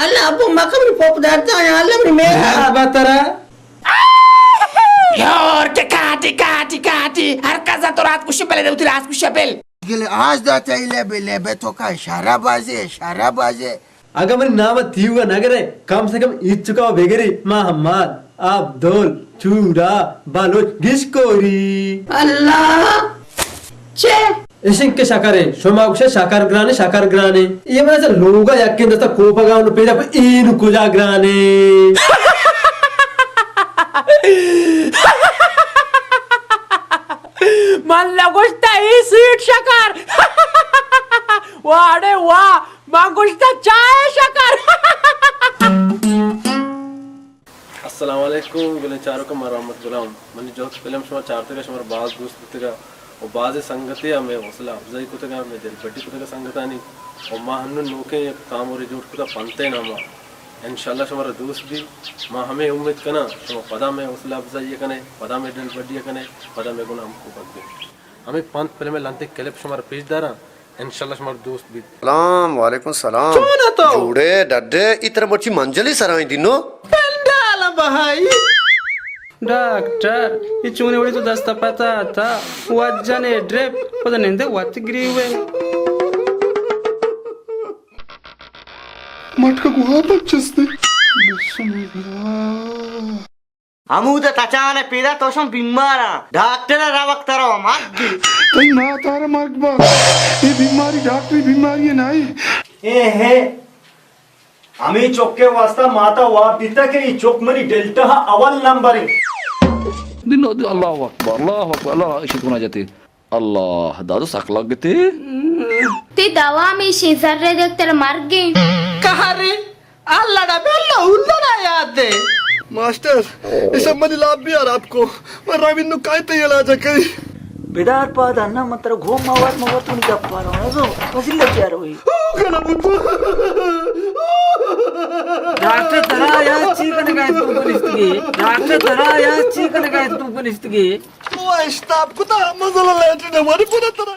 اللہ ابو مکمری پوپ دارتا یا اللہ منی میرا۔ باترا۔ یار، ٹکا، ٹکا، ٹکا، ٹی۔ ہر کس تو رات کشی بلے دے، وتی رات کشی بل۔ گلے آج داتا لیبے، لیبے تو کا اشارہ بازے، اشارہ بازے۔ اگاں منی نام ءَ تیوگا نہ گرئے، کم سے کم ایچکا بگری، محمد، عبدل، چورا، بلوچ، گشکوری۔ اللہ! چے؟ اشنک شکریں، شما گوشے شکر گرانے، شکر گرانے۔ اے من چہ لوگا یکیں دستا کوپگا انو پیدا کو اینو کجا گرانے۔ من نگوشتا اے سیٹ شکر۔ واڑے واہ، من گوشتا چائے شکر۔ السلام علیکم گلیں چاروکاں، من رحمت غلام۔ منی جہد فلم شما چارتگا، شمارا باز دوست بوتگا و بازیں سنگتے ہمے حوصلہ افزائی کتگا، ہمے دل بڈی کتگا سنگتانی۔ و ما ہنو نوکیں یک کامورے جوڑ کتا پنتے ناما۔ انشاءاللہ شمارا دوست بی۔ ما ہمے امید کناں شما پدا مئے حوصلہ افزائی کنے، پدا مئے دل بڈی کنے، پدا مئے گونا ہم کوپگ بی۔ ہمے پنت فلم لنتے کلپ شمارا پیش داراں۔ انشاءاللہ شمارا دوست بیت۔ سلام، وعلیکم سلام۔ چون ءَ تو؟ جوڑے، ڈڈے، ای ترا مرچی منجلی سرائیں دینو؟ پنڈال بہائی۔ ڈاکٹر، ای چونے وڑی تو دست پتا تا، وجنے ڈرپ، پدا نندے وت گریوے۔ مٹکا گوہا پچستے۔ بسم اللہ۔ ہمود ءَ تچان ءَ پیدا تو شم بیماراں۔ ڈاکٹر ءَ را وقت ءَ رو مرگ۔ تئی مات ءَ را مرگ با۔ اے بیماری ڈاکٹری بیماری نہ اے۔ اے ہے۔ ہمے چک ءِ واسطہ مات ءَ واب دیتا کہ اے چک منی ڈیلٹا ءَ اول نمبر ایں۔ دین، اللہ اکبر، اللہ اکبر، اللہ اشی کنا جتے۔ اللہ، دادو سک لگتے۔ تی دوا میشی زر دکتر مرگیں۔ کہرے، اللہ دا بلو اللہ دا یاد دے۔ ماسٹر، اسے منی لاپ بیار آپ کو۔ من روین نو کائے تے علاج کئی۔ بدار پادا نہ من تر گھوم مواد مواد تو نہیں گپ پارو نہ زو۔ فضیلت یار ہوئی۔ ڈاکٹر ترا یا چی کنگا تو بنستگی؟ ڈاکٹر ترا یا چی کنگا تو بنستگی؟ تو اشتاپ کتا مزل لیٹن وری پورا ترا۔